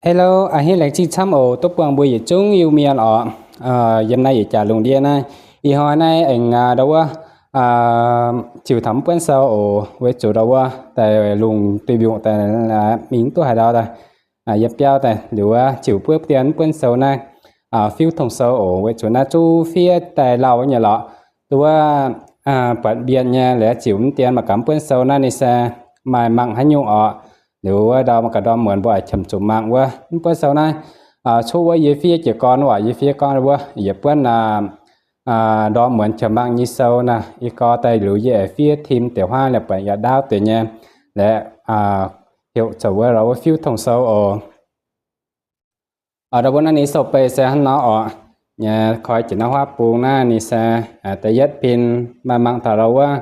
Hello, a'hneiv laengz zingh camv oc, duqv buangh mbuo yietc zungv Iu-Mienh oc. Yiem naaiv yietc jaax lungh ndiev naaiv, ih hnoi naaiv aengx ndau wuov ziux taux mv buonv sou oc, weic zuqc ndau wuov daaih lungh duih mbiungc daaih mingh mv duqv haaix ndau daaih, yiem biauv daaih liuz wuov ziux buov dien mv buonv sou naaiv, fiuv tong sou oc, weic zuqc naaiv zuqv fiev daaih lauh nyei lorqc. Duqv wuov buatc mbienc nyei liuz ziux mv dien mangc gaax mv buonv sou naaiv ninh se maaih mangc haaix nyungc oc. Liuz wuov ndau mangc gaax ndorm muonz mbuo oix qiemx zuqc mangc wuov mv buonv sou naaiv. Cuotv wuov yie fiev jiez gorn waac, yie fiev gorngv wuov yietc buonv ndorm muonz qiemx mangc nyei sou naaiv, ih gau daaih liuz yie aengx fiev tim deix huaav liuz buatc yaac ndaauv deix nyei, liuz heuc zoux wuov ndau wuov fiuv tong sou oc. Ndau wuov naaiv ninh sou-beih se hnangv nor oc. Nyei koi jiex naaiv huaav bung naaiv ninh se da'yietv pin maaih mangc taux ndau wuov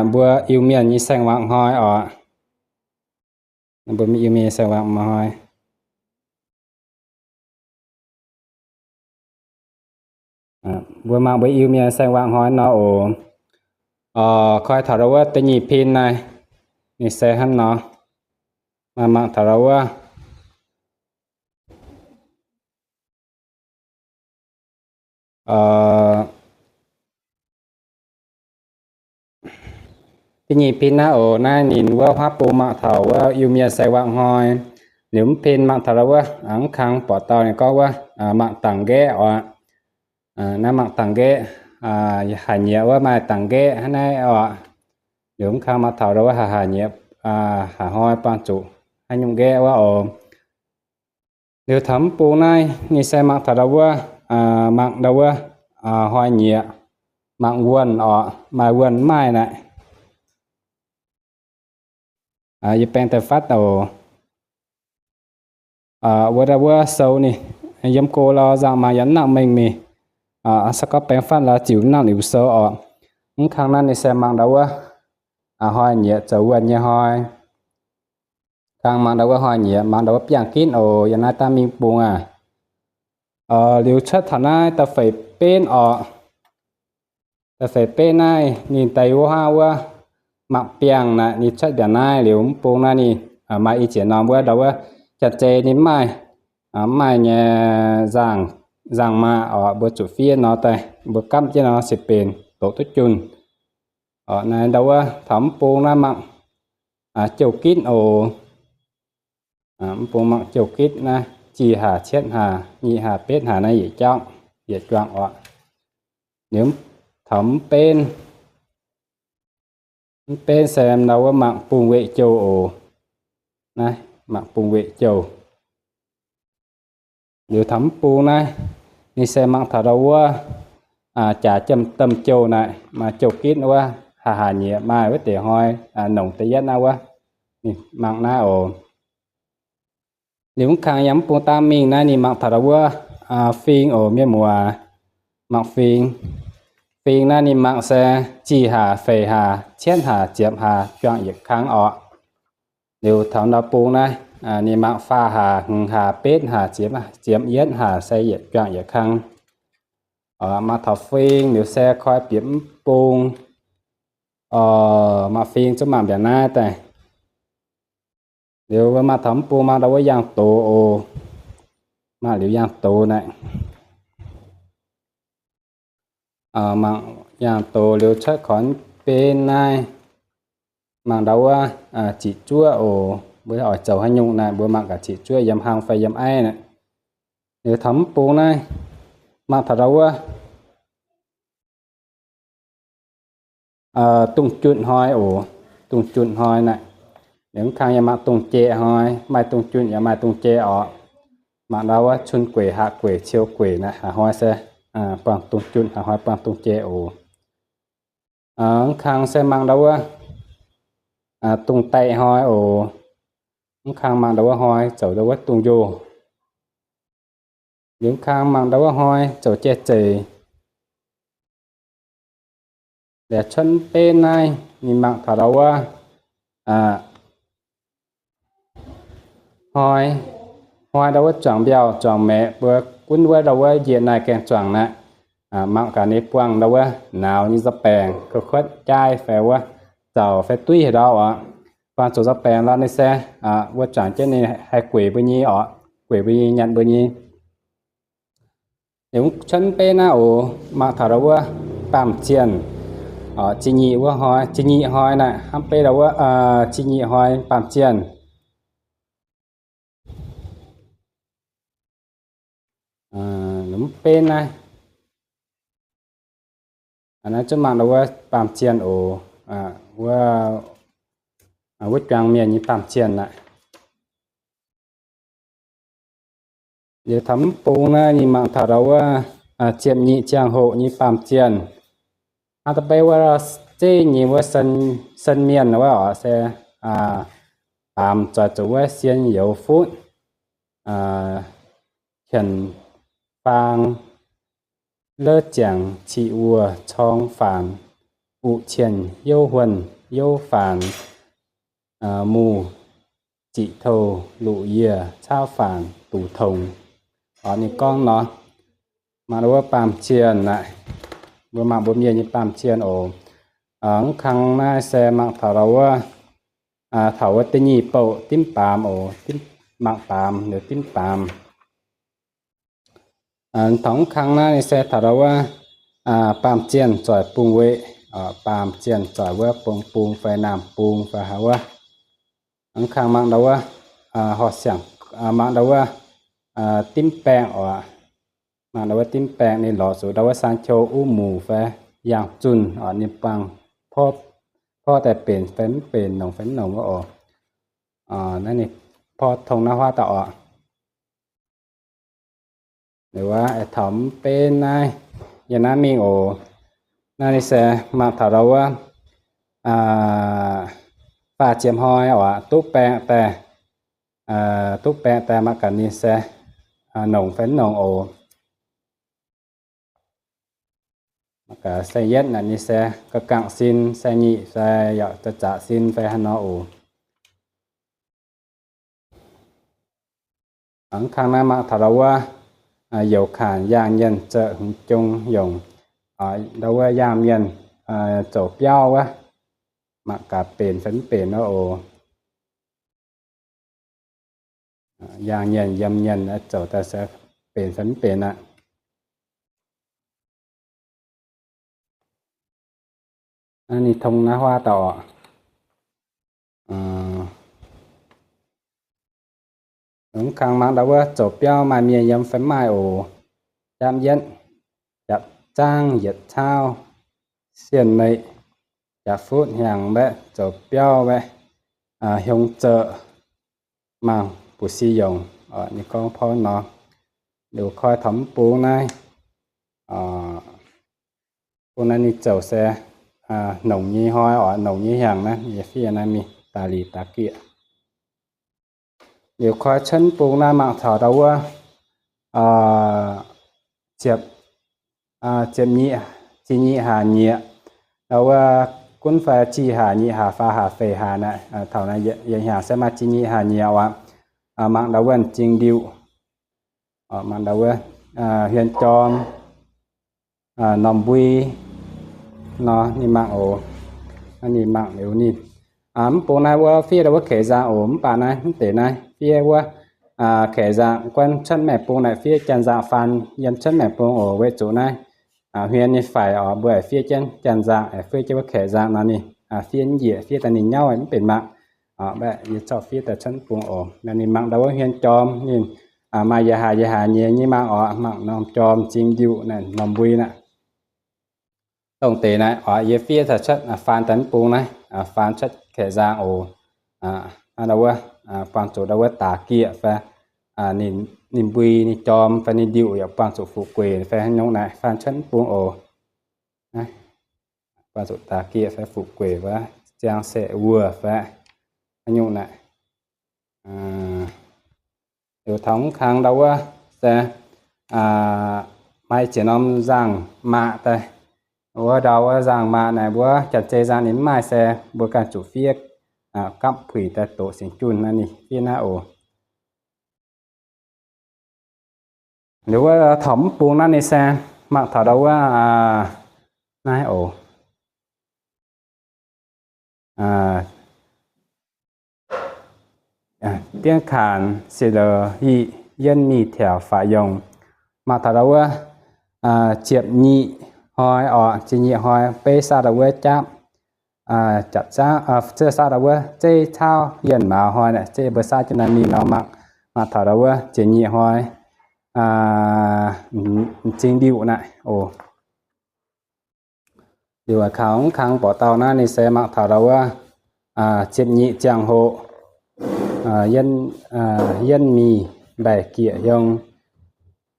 mbuo Iu-Mienh nyei saeng-wangc hnoi oc. Mbuo Iu-Mienh saeng-wangc hnoi. Mbuo mangc mbuo Iu-Mienh saeng-wangc hnoi nor oc. Koi taux ndau wuov da'nyeic pin naaiv, ninh se hnangv nor. Maaih mangc taux ndau wuov da'nyeic pin naaiv oc. Naaiv ninh wuov huaav bung mangc taux wuov Iu-Mienh saeng-wangc hnoi. Liuz mv pin mangc taux ndau wuov mv kang borqc dauh ninh gorngv wuov mangc dangc nqaeqv oc. Naaiv mangc dangc nqaeqv, haaix nyieqc wuov maaih dangc nqaeqv hnangv naaiv oc. Liuz mv kang mangc taux ndau wuov haaix nyieqc, haaix hnoi buangh zuqc haaix nyungc nqaeqv wuov oc. Liuz taux mv bung naaiv ninh se mangc taux ndau wuov, mangc ndau wuov hnoi nyieqc, mangc wuonh oc, maaih wuonh maaih naaic. Yie baeng daaih fatv oc. Wuov ndau wuov sou ninh yiem go lorz nzangc mangc yaac mv nangc mengh mingh. Se gorngv baeng fatv lorz ziux mv nangc liuz sou oc. Mv kang naaiv ninh se mangc ndau wuov hnoi nyieqc zoux wuonh nyei hnoi. Kang mangc ndau wuov hnoi nyieqc, mangc ndau wuov biangh ginv oc, yiem naaiv daav mingh bung aac. Liuz cuotv taux naaiv da'feix benv oc. Da'feix benv naaiv ninh daaih wuov hnangv wuov mangc biangh naaic, ninh cuotv mbiaauc naaiv liuz mv bung naaiv ninh maaih i ziex norm wuov ndau wuov janx-zei ninh maaih, maaih nyei nzangc, nzangc maah oc, mbuo zuqc fiev nor daaih mbuo gamv jienv nor se benx doqc duqv junh. Oc, naaiv ndau wuov taux mv bung naaiv mangc jouh gitv oc. Mv bung mangc jouh gitv naaiv, jih hlaax, cietv hlaax, nyic hlaax, betv hlaax naaiv yietc jauv, yietc juangc oc. Liuz taux mv benv, mv benv se ndau wuov mangc bung weqc jouh oc. Naaiv mangc bung weqc jouh. Liuz taux mv bung naaiv, ninh se mangc taux ndau wuov jaax jiemh domh jouh naaic, maaih jouh gitv wuov, hlaax hlaax nyieqc maaih wuov deix hnoi, nongc da'yietv naaiv wuov, ninh mangc naaiv oc. Liuz mv kang yiem mv bung daav mingh naaiv ninh mangc taux ndau wuov fing oc, mienh muoz. Mangc fing. Fing naaiv ninh mangc se jih hlaax, feix hlaax, cietv hlaax, ziepc hlaax, juangc yietc kang oc. Liuz taux ndau bung naaiv, ninh mangc faah hlaax, hmz hlaax, betv hlaax, ziepc yietv hlaax se yietc juangc yietc kang. Mangc taux fing liuz se koi bieqc mv bung. Mangc fing zungv mangc mbiaauc naaiv daaih. Liuz mangc taux mv bung mangc ndau wuov yangh doz oc. Mangc liuz yangh doz naaic. Mangc yangh doz liuz cuotv korv benv naaiv. Mangc ndau wuov ziqc zuoqv oc. Mbuo oix zoux haaix nyungc naaic mbuo mangc gaax ziqc zuoqv yiem hlang fai yiem aiv naaic. Liuz taux mv bung naaiv, mangc taux ndau wuov dungh junh hnoi oc. Dungh junh hnoi naaic. Liuz mv kang yaac mangc dungh jai hnoi, maaih dungh junh yaac maaih dungh jai oc. Mangc ndau wuov cun gueic, haav gueic, ciou gueic naaic, haaix hnoi se buangh dungh junh, haaix hnoi buangh dungh jai oc. Mv kang se mangc ndau wuov dungh daic hnoi oc. Mv kang mangc ndau wuov hnoi zoux ndau wuov dungh njoh. Liuz mv kang mangc ndau wuov hnoi zoux jai zeic. Liuz cuotv benv naaiv ninh mangc taux ndau wuov hnoi, hnoi ndau wuov zuangx mbiauh zuangx maeqc, mbuo gunv wuov ndau wuov njiec naaiv gaengh zuangx naaiv. Mangc gaax ninh buangh ndau wuov nauz nyei nza'baengc, kuotv-kuotv jaaiv fai wuov zaux fai duiv haaix ndau oc. Buangh zuqc nza'baengc lorz ninh se wuov zuangx jienv ninh haih gueic mbuo nyei oc. gueic mbuo nyei, nyanc mbuo nyei. Liuz cuotv benv naaiv oc, mangc taux ndau wuov baamh zienh, zienh nyeic wuov hnoi, zienh nyeic hnoi naaiv, hnamv beiv ndau wuov zienh nyeic hnoi baamh zienh. Mv benv naaiv, naaiv zungv mangc ndau wuov baamh zienh oc, wuov, wuov juang mienh nyei baamh zienh naaiv. Liuz taux mv bung naaiv ninh mangc taux ndau wuov ziepc nyeic ziangh hoc nyei baamh zienh. Hnangv da'beiv wuov zeiv nyei wuov sen mienh wuov oc se, baamz zoih zuqc wuov sien youz futv, qienx faang, lov ziangx ciqv wuoh corng faanx, uqc cien youv huonh youv faanx, muh ziqc touh luqc yie caauv faanx duqv tongx. Ninh gorngv nor, mangc ndau wuov baamh zienh naaiv, mbuo mangc mbuo mienh nyei baamh zienh oc. Mv kang naaiv se mangc taux ndau wuov, taux wuov da'nyeic bouh dimv baamz oc, mangc baamz liuz dimv baamz. Taux mv kang naaiv ninh se taux ndau wuov baamh zienh zoih bung weih, baamh zienh zoih wuov bung, bung fai naamh bung fai haaix wuov. Mv kang mangc ndau wuov, horh siangx, mangc ndau wuov dimv baengh oc. Mangc ndau wuov dimv baengh ninh lorz zuqc ndau wuov sang qou uv muc fai yangh zunh oc, ninh buangh porv daaih benx fai mv benx, nongc fai mv nongc wuov oc. Naaiv ninh porv tong naaiv huaav dauh oc. Liuz wuov taux mv benv naaiv, yiem naaiv mingh oc. Naaiv ninh se mangc taux ndau wuov faah ziepc hnoi oc, duqv baengh daaih, duqv baengh daaih mangc gaax ninh se nongc fai mv nongc oc. Mangc gaax se yietv naaic ninh se ga'gangc sin, se nyic, se yaac za'zaqc sin fai haaix nor oc. Mv kang naaiv mangc taux ndau wuov youz kaanc yaangh nyienh zeuc hmz jong yongc, ndau wuov yaangh mienh zoux biauv wuov, mangc gaax benx fai mv benx wuov oc. Yaangh nyienh yiem nyienh zoux daaih se benx fai mv benx aqv. Naaiv ninh tong naaiv huaav dauh oc. Mv kang mangc ndau wuov zoux biauv maaih mienh yiem fai mv maaih oc. Japv yietv, japv zaangv, yietc caauv, sienh meic, japv futv hnyangx mbaeqc zoux biauv mbaeqc, hiong zeuc, mangc buc si yongc, ninh gorngv porv nor. Liuz koi taux mv bung naaiv, bung naaiv ninh zoux se nongc nyei hnoi oc, nongc nyei hnyangx naaiv, yie fiev naaiv mingh daaih liuz daaih gieqc. Liuz koi cuotv bung naaiv mangc taux ndau wuov ziepc, ziepc nyeic, ziepc nyeic hlaax nyieqc, ndau wuov gunv fai ziepc hlaax nyeic hlaax faam hlaax feix hlaax naaiv, taux naaiv yietc hnyangx se maaih ziepc nyeic hlaax nyieqc aqv. Mangc ndau wuov m'zing ndiuh, mangc ndau wuov hmien jorm, norm mbui nor ninh mangc oc. Ninh mangc liuz ninh, mv bung naaiv wuov fiev ndau wuov kaeqv nzangc oc. Mv baac naaiv mv deix naaiv fiev wuov kaeqv nzangc, guanh cuotv maengx bung naaic fiev janx nzangc faan yiem cuotv maengx bung oc. Weic zuqc naaiv hmien nyei faix oc, mbuo fiev jienv janx nzangc, fiev jienv wuov kaeqv nzangc nor ninh fiev njiec, fiev daaih ninh nyauv mv benx mangc. Yie zorqv fiev daaih cuotv bung oc. Naaiv ninh mangc ndau wuov hmien jorm, ninh maaih yietc hlaax yietc hlaax nyei nyei mangc oc. Mangc norm jorm, m'zing ndiuh naaiv, norm mbui naaiv. Dongh deix naaiv oc, yie fiev daaih cuotv faan daaih mv bung naaiv, faan cuotv kaeqv nzangc oc. Ndau wuov buangh zuqc ndau wuov daaix gieqc fai ninh mbui ninh jorm fai ninh ndiuh yaac buangh zuqc fu'jueiv gueic fai haaix nyungc naaiv faan cuotv mv bung oc. Buangh zuqc daaix gieqc fai fu'jueiv gueic wuov, ziangh saeqv wuoz fai haaix nyungc naaiv. Liuz taux mv kang ndau wuov se maaih ziex norm nzangc-maac daaih. Wuov ndau wuov nzangc-maac naaic mbuo janx-zei nzangc ninh mv maaih se mbuo ganh zuqc fiev gapv puix daaih doqc singx junh naaiv ninh fiev naaiv oc. Liuz wuov taux mv bung naaiv ninh se mangc taux ndau wuov naaiv oc. Diemv kaanx se lo yic, yienv mingh taux faaux yongh. Mangc taux ndau wuov ziepc nyeic hnoi oc, ziepc nyeic hnoi beiv saauv ndau wuov japv, japv zaangv, saauv ndau wuov zeiv cauv yienh mauz hnoi naaic, zeiv mbuo saauv jienv naaiv mingh nor mangc, mangc taux ndau wuov ziepc nyeic hnoi m'zing liuh naaic oc. Liuz kangx mv kangx borqc dauh naaiv ninh se mangc taux ndau wuov ziepc nyeic ziangh hoc, yienv mingh mbaih gieqc hiong,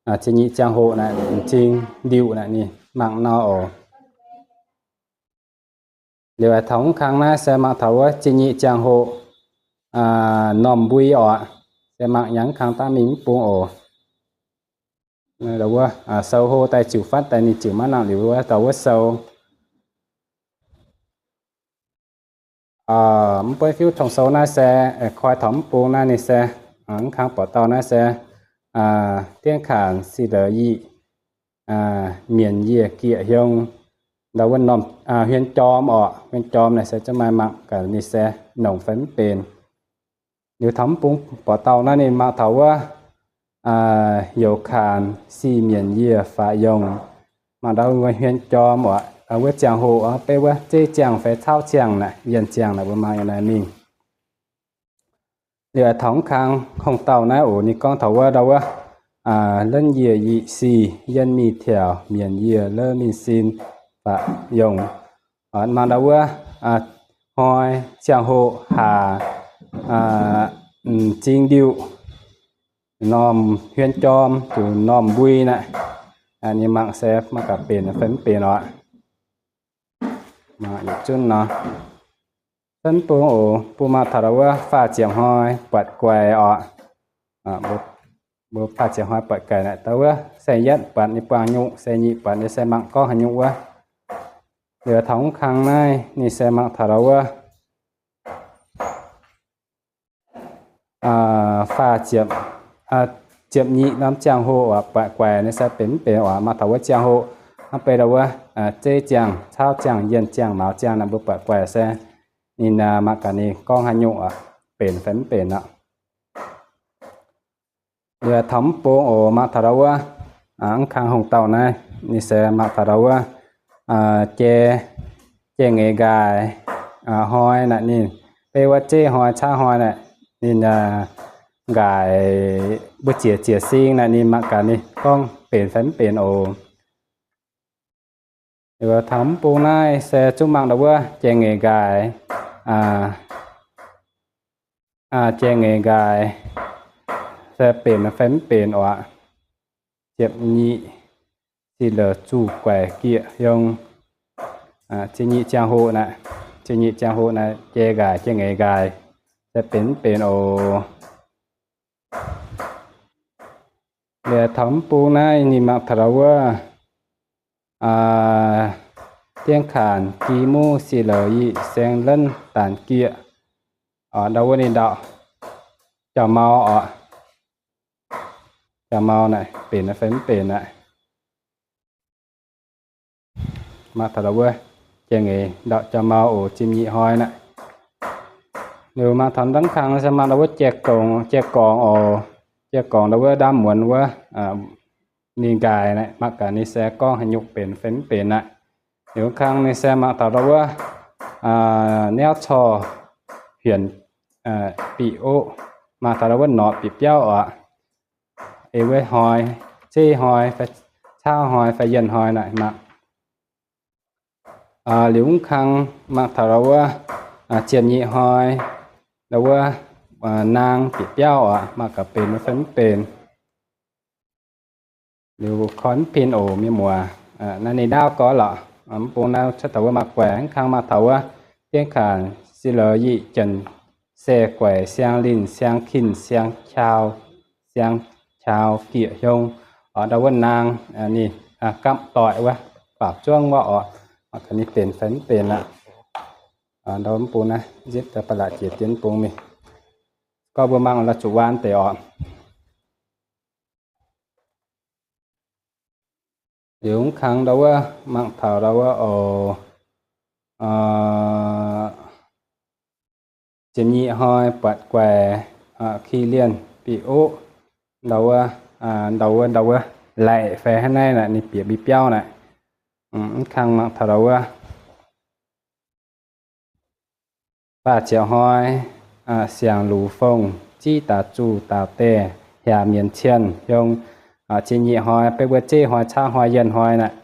ziepc nyeic ziangh hoc naaic m'zing liuh naaic ninh mangc nor oc. Liuz taux mv kangx naaiv se mangc taux wuov ziepc nyeic ziangh hoc normh mbui oc, se mangc yangh mv kangx daav mingh mv bung oc. Ndau wuov sou hlo daaih ziouc fatv daaih ninh ziouc maiv nangc liuz wuov ndau wuov sou. Mv buonv fiuv tong sou naaiv se koi taux mv bung naaiv ninh se mv kangx borqc dauh naaiv se diev kanx si lez yic mienc yie gieqc hiong ndau wuov normh huien jorm oc. Huien jorm naaic se zungv maaih mangc gaax ninh se nongc fai mv benx. Liuz taux mv bung borqc dauh naaiv ninh mangc taux wuov youz kanx si mienc yie faaux yongh. Mangc ndau wuov huien jorm oc, wuov ziangh hoc beiv wuov zeiv ziangh fai cauv ziangh naaic, yienh ziangh naaic mbuo mangc yaac naaic mingh. Liuz taux mv kangx hungh dauh naaiv oc, ninh gorngv taux wuov ndau wuov lenv yie yic sic yienv mingh taux mienc yie lov mingh sin faaux yongh. Mangc ndau wuov hnoi ziangh hoc haac m'zing liuh normh huien jorm zuqc normh mbui naaic. Ninh mangc se mangc gaax benx fai mv benx oc. Yietc zunv nor, mv bung oc, bung mangc taux ndau wuov faah ziepc hnoi buatc guaix oc. Mbuo faah ziepc hnoi buatc guaix naaic, ndau wuov se yietv buatc ninh buangh nyungc, se nyic buatc ninh se mangc gorngv haaix nyungc wuov. Liuz taux mv kangx naaiv ninh se mangc taux ndau wuov faah ziepc, ziepc nyeic norm ziangh hoc oc, buatc guaix ninh se benx mv benx oc. Mangc taux wuov ziangh hoc hnangv beiv ndau wuov zeiv ziangh, cauv ziangh, yienh ziangh, mauz ziangh naaic mbuo buatc guaix se ninh mangc gaax ninh gorngv haaix nyungc oc, benx fai mv benx oc. Liuz taux mv bung oc, mangc taux ndau wuov mv kangx hungh dauh naaiv ninh se mangc taux ndau wuov jai, jai ngeix nqaaix hnoi naaic ninh, beiv wuov zeiv hnoi cauv hnoi naaic ninh nqaaix mbu'ziex ziec sing naaic ninh mangc gaax ninh gorngv benx fai mv benx oc. Liuz taux mv bung naaiv se zungv mangc ndau wuov jai ngeix nqaaix, jai ngeix nqaaix se benx fai mv benx oc. Ziepc nyeic, ziepc lez zuqc guaix gieqc hiong, ziepc nyeic ziangh hoc naaic, ziepc nyeic ziangh hoc naaic jai nqaaix, jai ngeix nqaaix se benx mv benx oc. Liuz taux mv bung naaiv ninh mangc taux ndau wuov diev kanx gi muv si lez yic saeng lenv daanx gieqc oc, ndau wuov ninh ndau jauv-mau oc. Jauv-mau naaic benx fai mv benx naaic. Mangc taux ndau wuov jai ngeix ndau jauv-mau oc, ziepc nyeic hnoi naaic. Liuz mangc taux ndau mv kangx se mangc ndau wuov jai gorngx, jai gorngx oc, jai gorngx ndau wuov ndaamv muonz wuov ninh nqaaix naaic, mangc gaax ninh se gorngv haaix nyungc benx fai mv benx naaic. Liuz mv kangx ninh se mangc taux ndau wuov niauv corc hienx biqc oqv, mangc taux ndau wuov norqc bieqc biauv oc. Eix wuov hnoi, zeiv hnoi fai cauv hnoi fai yienh hnoi naaic mangc. Liuz mv kangx mangc taux ndau wuov ziepc nyeic hnoi, ndau wuov naang bieqc biauv oc, mangc gaax benx fai mv benx. Liuz koi mv pin oc mienh muoz. Naaiv ninh ndaauv gorx lorqc. Mv bung naaiv cuotv taux wuov mangc guaix, mv kangx mangc taux wuov diev kanx si lez yic jienc se guaix siang linh siang kin siang qau, siang qau gieqc hiong oc, ndau wuov naang ninh gamh doic wuov, baaux zuangv wuov oc, mangc gaax ninh benx fai mv benx aqv. Ndau mv bung naaiv nzipv daaih ba'laqc jiex dien mv bung mingh. Gorngv mbuo mangc la'zuqc waan deix oc. Liuz mv kangx ndau wuov mangc taux ndau wuov oc, ziepc nyeic hnoi buatc guaix, ki lienh biqc oqv, ndau wuov, ndau wuov, ndau wuov laeqc fai hnangv naaiv naaic ninh bieqc mbi biauv naaic. Mv kang mangc taux ndau wuov. Faah ziepc hnoi, siangx lux fong, ziv daaih zuqc daauh deix, hiaangx mienc cien hiong. Ziepc nyeic hnoi, beiv mbuo zeiv hnoi, caqv hnoi, yienh hnoi naaic,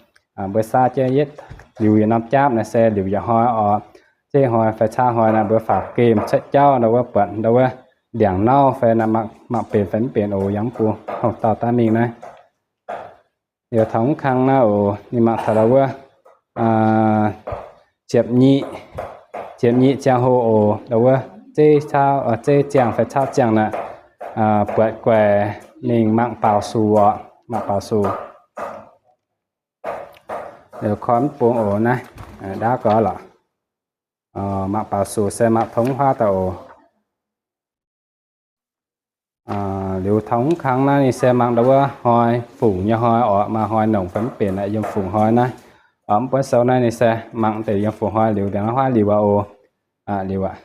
mbuo saauv jienv yietv liuz yietc norm jaapv naaic se liuz yietc hnoi oc. Zeiv hnoi fai caqv hnoi naaic mbuo faaux gemh cuotv jauv ndau wuov buatc ndau wuov ndiangx nauv fai naaic mangc benx fai mv benx oc, yangh mv bung hungh dauh daav mingh naaiv. Liuz taux mv kang naaiv oc, ninh mangc taux ndau wuov ziepc nyeic, ziepc nyeic ziangh hoc oc, ndau wuov zeiv caqv, zeiv ziangh fai caqv ziangh naaic, buatc guaix mingh mangc baaux sux oc, mangc baaux sux. Liuz koi mv bung oc naaiv, ndaauv gau lorqc. Mangc baaux sux se mangc tongv huaav daaih oc. Liuz taux mv kang naaiv ninh se mangc ndau wuov hnoi fungc nyei hnoi oc, maaih hnoi nongc fai mv benx naaic yiem fungc hnoi naaiv. Mv buonv sou naaiv ninh se mangc deix yiem fungc hnoi liuz ndiangx huaav liuz aqv oc. Liuz aqv.